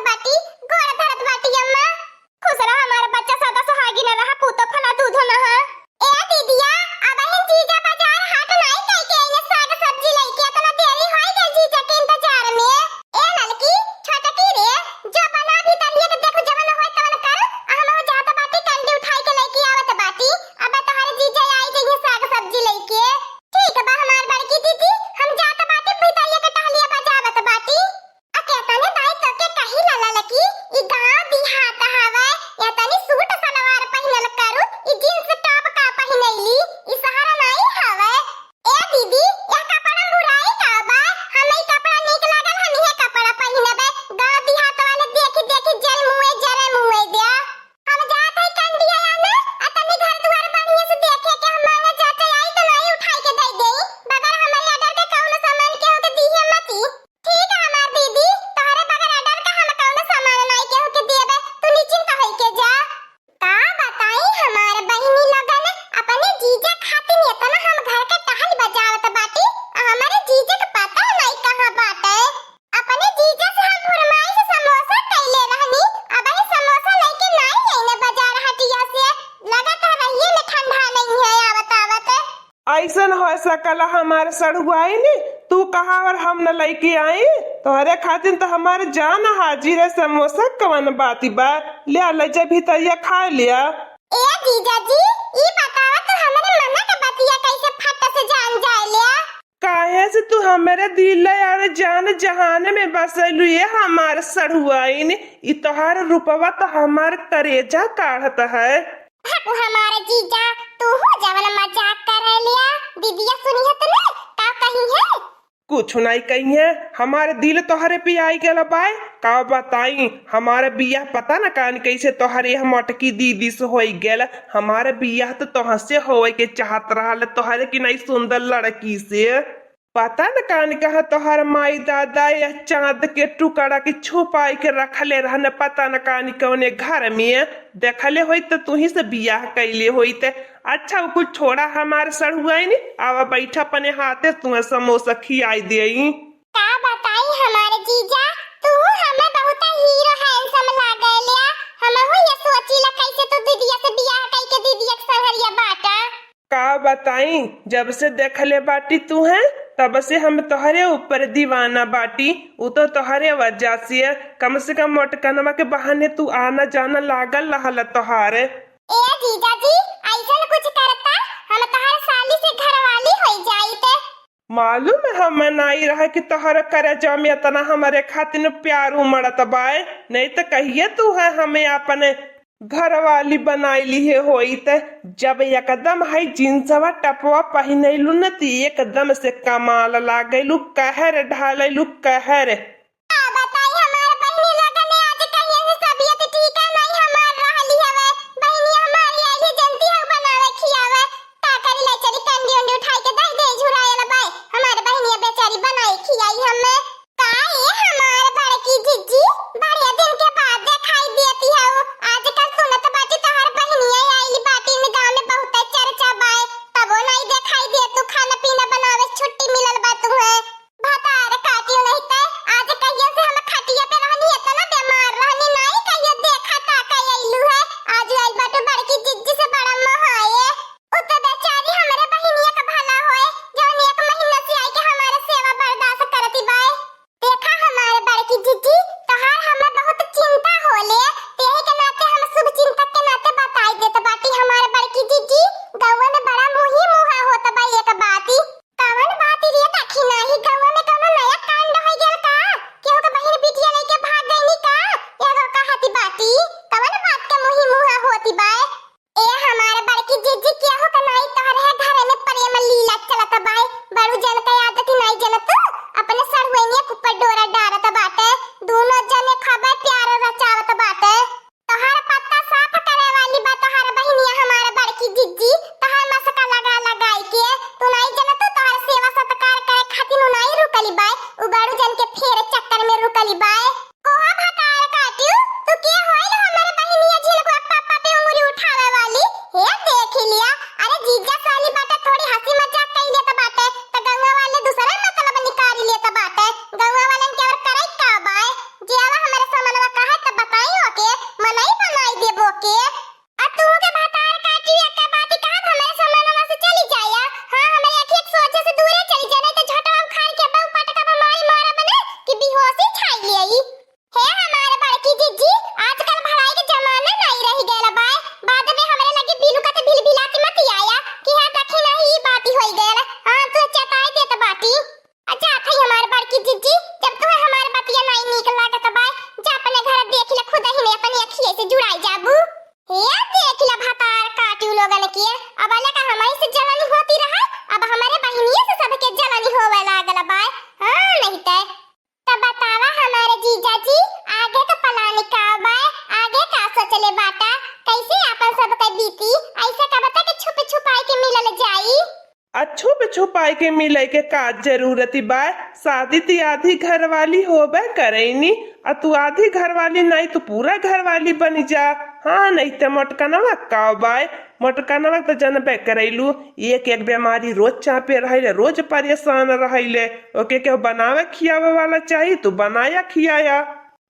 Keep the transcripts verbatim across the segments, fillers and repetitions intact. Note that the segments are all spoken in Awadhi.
बाटी, गोड़ धरत बाटी अम्मा। खुश रहा हमार बच्चा, सदा सुहागिन रहा, पूतो फला दूधो नहा। ए दीदिया, अबहिन जीजा बाजार हाट नाई कइके अइहे, साग सब्जी लइके, एतना देरी होइ गइल जीजा के इंतजार में। ए ललकी, छोटकी रे, जो बना भीतरिया के देखो, जवन होय तवन कर, आ हमहू जात बाटी, कंडी उठाई के लइके आवत बाटी। अब तोहरे जीजा आई जइहे साग सब्जी लइके। ठीक बा हमार बड़की दीदी, हम जात बाटी, भीतरिया के टहलिया बजावत बाटी। आ केतने दाई तोके कही ला ललकी, ई गाँव देहात हवे, एतनी सूट सलवार पहिनल करू, ई जींस टॉप का पहिनैली, ई शहर नाई हवे। ए दीदी, यह कपड़ा में बुराई का बा? हमें ई कपड़ा नीक लागल, हम इहे कपड़ा पहिनबे। गाँव देहात वाले देखी देखी जल मुए, जरे मुए द्या। हम जात हई कंडिया आने, आ तनी घर दुआर बढ़िया से देखे के हम मांगे जाते आई तो नाई उठाई के दे देई। बगैर हमरे ऑर्डर के कौनो सामान केहू के दीहे मती। ठीक है हमार दीदी, तोहरे बगैर ऑर्डर का हम कौनो सामान नाई केहू के देबे, तू निश्चिंत होई के जा। का बताई हमार बहिनी लोगन, अपने जीजा खातिर इतना हम घर के टहल बजावत बाटी, आ हमारे जीजा के पता नाई कहाँ बाटे। अपने जीजा से हम फरमाइश समोसा कइले रहनी, अबही समोसा लइके नाई अइने बाजार हटिया से। लगत है रहिए में ठंडा नहीं है आवत आवत। अइसन हो सकला हमार सढ़ुआइन, तू कहा और हम न लइके आई? तोहरे खातिर तो हमार जान हाजिर है, समोसा कवन बात बा? ल्या, ले जा भीतरिया खा ल्या। ए जीजा जी, ई बतावा तू हमरे मना के बतिया कैसे फट से जान जाए ल्या? काहे से तू हमरे दिल और जान जहान में बसलू, ये हमार सढ़ुआइन, ई तोहार रूपवा तो हमार करेजा काढ़त है। हकू हमार जीजा, तू हो जवन मजाक कर रहे लिया, दीदिया सुनी है तूने, का कही है? कुछ नहीं कही है, हमार दिल तोहरे पे आई गल बाय। का बताई, हमार बियाह पता न कान कैसे तोहरे हम अटकी दीदी से होई गल। हमार बियाह तो तोहसे होए के चाहत रहल, तोहरे की नहीं सुंदर लड़की से। पता न कान कहाँ तोहर माई दादा या चाँद के टुकड़ा के छुपाई के रखले रहन, पता न कान कौने घर में। देखले होई त तू ही से बियाह कैले होई त। अच्छा, उ कुल छोड़ा हमार सढ़ुआइन, आवा बैठा अपने हाथे तुहे समोसा खियाई देई। का बताई हमार जीजा, तू हमें बहुत हीरो हैंडसम लागेल्या। हमहू ये सोचीला कैसे तू दीदिया से बियाह कई के दीदिया के संगरिया बाटा। का बताई, जब से देखले बाटी तुहे, तब से हम तोहरे ऊपर दीवाना बाटी। उ तो तोहरे वजह से, कम से कम मोटकनवा के बहाने तू आना जाना लागल रहल तोहार। ए जीजा जी, ऐसन कुछ करता, हम तोहर साली से घरवाली होई जाइत। मालूम है, हमें नाई रहा कि तोहर करेजा में इतना हमरे खातिर प्यार उमड़त बाय, नहीं तो कहिए तू है हमें अपने घरवाली बनाई लिहे होइत। जब एकदम है जींसवा टपवा पहिनैलू न, त एकदम से कमाल लागैलू, कहर ढालैलू, कहर। का बताई, हमार बहिनी लोगन ने आज कहिए से तबीयत ठीक है नहीं, हमार रहली हवे। बहिनी हमारी आई है, जनती है बनावे खियावे। का करी, ले चली कंडी उंडी उठाई के दे दे झुरायल बाय। हमार बहिनिया बेचारी बनाई खियाई हमें। का ये हमार बड़की जीजी, बड़े दिन के बाद देखाई देती है। आजकल सुनत बाटी तोहर बहिनिया आइली बाटी में, गाँव में बहुत चर्चा बाय, तबो नहीं देखाई दे तू। खाना पीना बनावे छुट्टी मिलल बा तुहे। भतार काटियो नहीं ते, आज छुपाई के मिले के का जरूरत बाय? शादी ती आधी घरवाली होबे करैनी, आ तू आधी घरवाली नाई, तू पूरा घरवाली बनी जा। हाँ, नहीं ते मोटकनवा का बाय? मोटकनवा तो जनबे करैलू, एक एक बीमारी रोज चापे रहैले, रोज परेशान रहैले। ओके केहू बनावे खियावे वाला चाही, तू बनाया खियाया।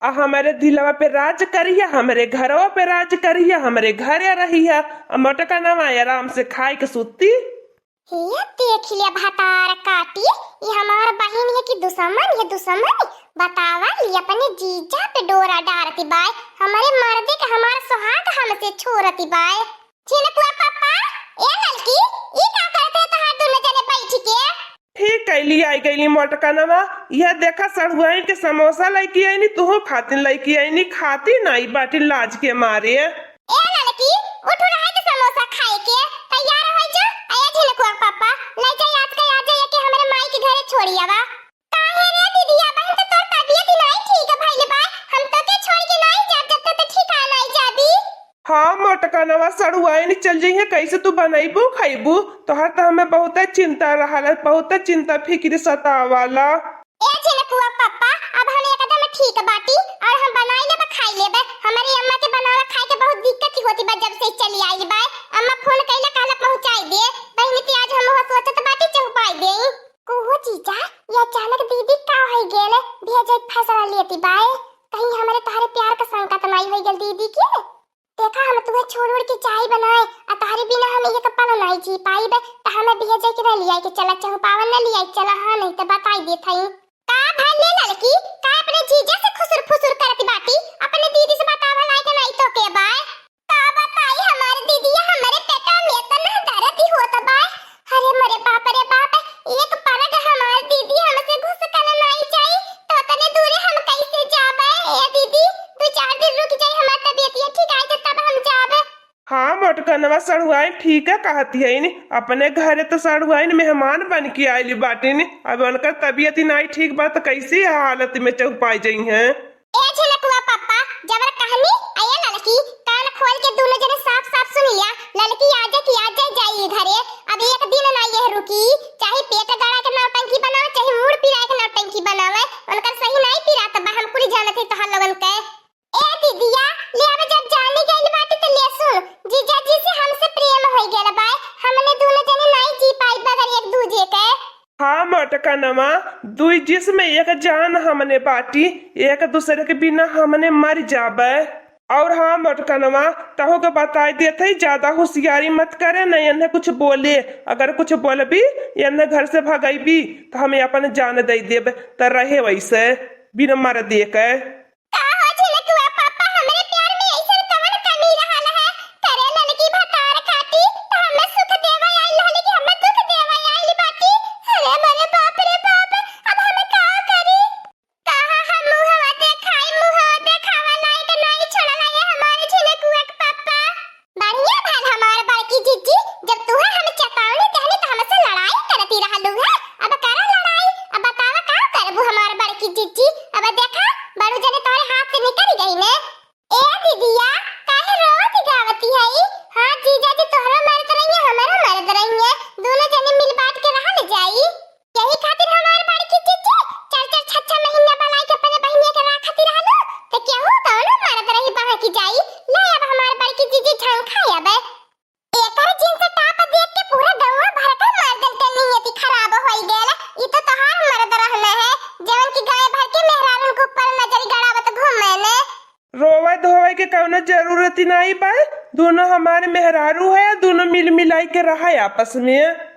आ हमरे दिलवा पे राज करिया, हमरे घरवा पे राज करिया, हमरे घरे रहिया। आ मोटकनवा आराम से खाए के सुत्ती। हे देख लिया भतार काटी, ये हमार बहिन है कि दुश्मन है दुश्मन? बतावा ली अपने जीजा पे डोरा डारती बाय, हमारे मर्दे के हमार सुहाग हमसे छोड़ती बाय। छिनकुआ पापा, ए ललकी, ई का करत है तहार दुनो जने बैठ के? ठीक कैली, आई गईली मोटकनवा। यह देखा सड़ुआइन के समोसा लैके आईनी, तुहू खातिन लैके आईनी, खाती नाई बाटी लाज के मारे। ए ललकी, उठ रहा है तो समोसा खाए के तैयार हो जा। आया झिनकुआ पापा, ले जा याद का याद जाइए कि हमरे माई के घरे छोड़ी आवा। काहे रे दीदिया बहन, तो तोर तबियत ही नाई ठीक भइल बा, हम तो के छोड़ के नाई जाब जब तक तो ठीक आ नाई जाबी। हाँ मोटकनवा, सड़ुआइन चल जइहे, कैसे तू बनैबू खैबू? तोहर तो हमें बहुते चिंता रहल है, बहुते चिंता फिक्र सतावाला। ए झिनकुआ पप्पा, अब हम एकदम ठीक बाटी और हम बनाई लेबे, खाई लेबे। हमारी अम्मा के बनावे खाए के बहुत दिक्कत ही होती बा, जब से चली आई बा। अम्मा फोन कैला कहला पहुँचाई दे। बहिनी, प्याज हम हुआ सोचत बाटी चहुपाई देई। कुहो जीजा, ये अचानक दीदी का होई गेल? भेजे के फैसला लेती बाय। कहीं हमरे तोहरे प्यार का शंका तो नाई होई गेल दीदी के? देखा, हम तुहे छोड़ उड़ के चाय बनाए, आ तोहरे बिना हम एक पल नाई जी पाइब, त हमें भेजे के न लियाई के चला, चहुपावन न लियाई के चला, हाँ, नहीं त बताई देत हई। का भले ललकी, का अपने जीजा से खुसुर फुसुर करत बाटी? अपने दीदी से बतावल आए के नाई तो के बाय? का बताई हमार दीदिया, हमरे पेटा में इतना दर्द ही होत बाय। अरे मरे बाप रे बाप, एक परग हमार दीदी हमसे घुसकल नाई जाई, तो तने दूरे हम कैसे जाबे? ए दीदी, दो चार दिन रुक जाई, हमार तबियतिया ठीक आई त तब हम जाबे। हाँ मोटकनवा, सड़ुआइन ठीक है कहती है नी, अपने घरे तो सड़ुआइन मेहमान बन के आइली बाटिन। अब उनकर तबियत ही नाई ठीक बा त कैसी हालत में चहुपाई जइहें? ए झिनकुआ पप्पा, जबर कहनी, ए ललकी, कान खोल के दुनो जने साफ साफ सुन लिया। ललकी आजे की आजे जाई घरे, अब एक दिन ना यह रुकी, चाहे पेट गड़ा के नौटंकी बनावे, चाहे मूड़ पिराए के नौटंकी बनावे, उनकर सही नाई पिरात बा, हम कुल जानत है तोहर लोगन के। ए दीदिया, ले अब जब जानी गइल बाटी त ले सुन, जीजा जी से हमसे प्रेम होई गेल बा, हमने दुनो जने नाई जी पाई बगैर एक दूजे के। हाँ मोटकनवा, दुई जिस्म एक जान हमने बाटी, एक दूसरे के बिना हमने मर जाबे। और हाँ मोटकनवा, तहु के बताई देत हई, ज्यादा होशियारी मत करे, न एन्हे कुछ बोले। अगर कुछ बोलबी, एन्हे घर से भगैबी, त हमें अपन जान दे देब, त रहे वैसे, बिना मर दे के। का हो झिनकुआ पापा, हमरे प्यार में ऐसन कवन कमी रहल है? करे ललकी भतार खाती, त हमें सुख देवे आइल रहली कि हमें दुख देवे आइल बाटी? अरे मरे बाप रे बाप, अब हम का करी? कहा हम मुहवा देखाई, मुहवा देखावा लायक नाई छोड़ला ये हमारे झिनकुआ के पापा। बढ़िया भल हमार बड़की जीजी, जब तुहे हम चेतावनी देहनी त हमसे लड़ाई करती रहलू है। अब करा लड़ाई, अब बतावा का करबू हमार बड़की जीजी। अब देखा, बड़ू जने तोहरे हाथ से निकल गई ने। ए दीदिया, काहे रोवत गावती हई? हाँ जीजा जी, तोहरो मरद रहिए, हमरो मरद रहिए, दोनों जने मिल बांट के रहल जाई। यही खातिर हमार बड़की जीजी चार चार छह छह महीना बलाई के अपने बहिनिया के राखती रहलू, त केहू कौनो मरद रही बहा की जाई। ले अब हमार बड़की जीजी झंखा अब। एकर जींस टॉप देख के पूरा गौवा भर का मर्दन के नियति खराब होई गेल। ई तो तोहार मर्द रहना है, जवन की गाय भर के मेहरारून के ऊपर नजर गड़ावत घूमे ने। रोवे धोवे के कौनो जरूरत ही नाई बा, दोनों हमारे मेहरारू है, दोनों मिल मिलाई के रहा आपस में।